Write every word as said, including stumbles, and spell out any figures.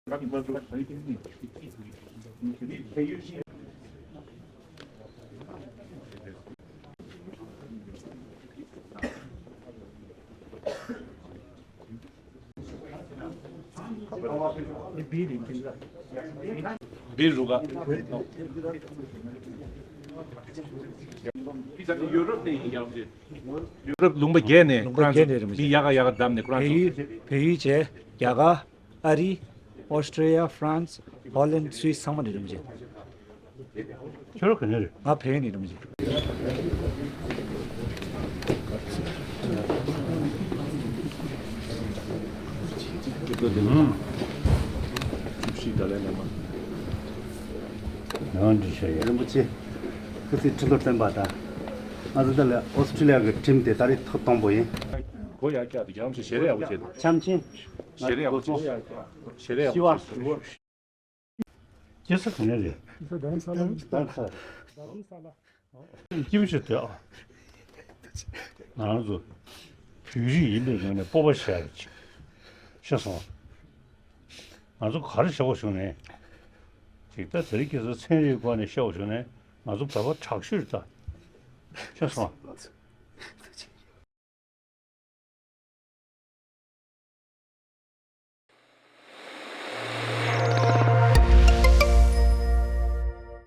བི་རུ་ག་ཡུ་རོབ་ནས་ཡིན་ཡང་རེད། ཡུ་རོབ་ལུང་པ་བརྒྱད་ནས། ལུང་པ་བརྒྱད་ནས་རེད་མི་ཤེས། མི་ཡག་ག་ཡག་ག་བདམས་ནས་ཁོ་རང་ཚོ། བལ་ཡུལ། བལ་ཡུལ་བྱས། རྒྱ་གར། ཨ་རི། ཨོ་སི་ཀྲི་ཡ། ཧྥ་རན་སི། ཧོ་ལན། སུད་སི། ཚང་མ་ནས་རེད་མི་ཤེས། ཁྱོད་རང་ག་ནས་རེད། ང་བལ་ཡུལ་ནས་རེད་མི་ཤེས། ཡང་འདྲི་ཤེས་ཡ། རིན་པོ་ཆེ། སྐུ་ཚེ་ཁྲི་ལོ་བརྟན་པ་དང་། ང་ཚོ་འདི་ལ་ཨོ་སི་ཀྲི་ལི་ཡ་གི་ཁྲིམས་དེ་ད་རེས་ཐོག་དང་པོ་ཡིན། སྒོ་ཡར་བཀྱག་དེ་རྒྱ་ལམ་ཆེ་ཞལ་རས་ཡག་པོ་བྱས་འདུག་ཆམ་ཆེན། ཞལ་རས་ཡག་པོ་བྱས། ཞལ་རས་ཡག་པོ་བྱས། སྐྱེས་ས་ག་ནས་རེད། སྐྱེས་ས་རྡ་རམ་ས་ལ། རྡ་རམ་ས་ལ། སྐྱིད་པོ་ཞིག་འདུག་ཨ། ང་རང་ཚོ་བོད་རིགས་ཡིན་པའི་ངོས་ནས་སྤོབས་པ་བྱེད་ཡག་ཅིག་ཤེས་སོང་། ང་ཚོ་ག་རེ་བྱེད་དགོས་བྱུང་ནས། ཅིག་ད་དེ་རིང་ཁ་སང་ཚན་རིག་སྒོ་ནས་བཤད་དགོས་བྱུང་ནས། ང་ཚོ་བོད་པ་དྲག་ཤོས་རེད་ད། ཤེས་སོང་།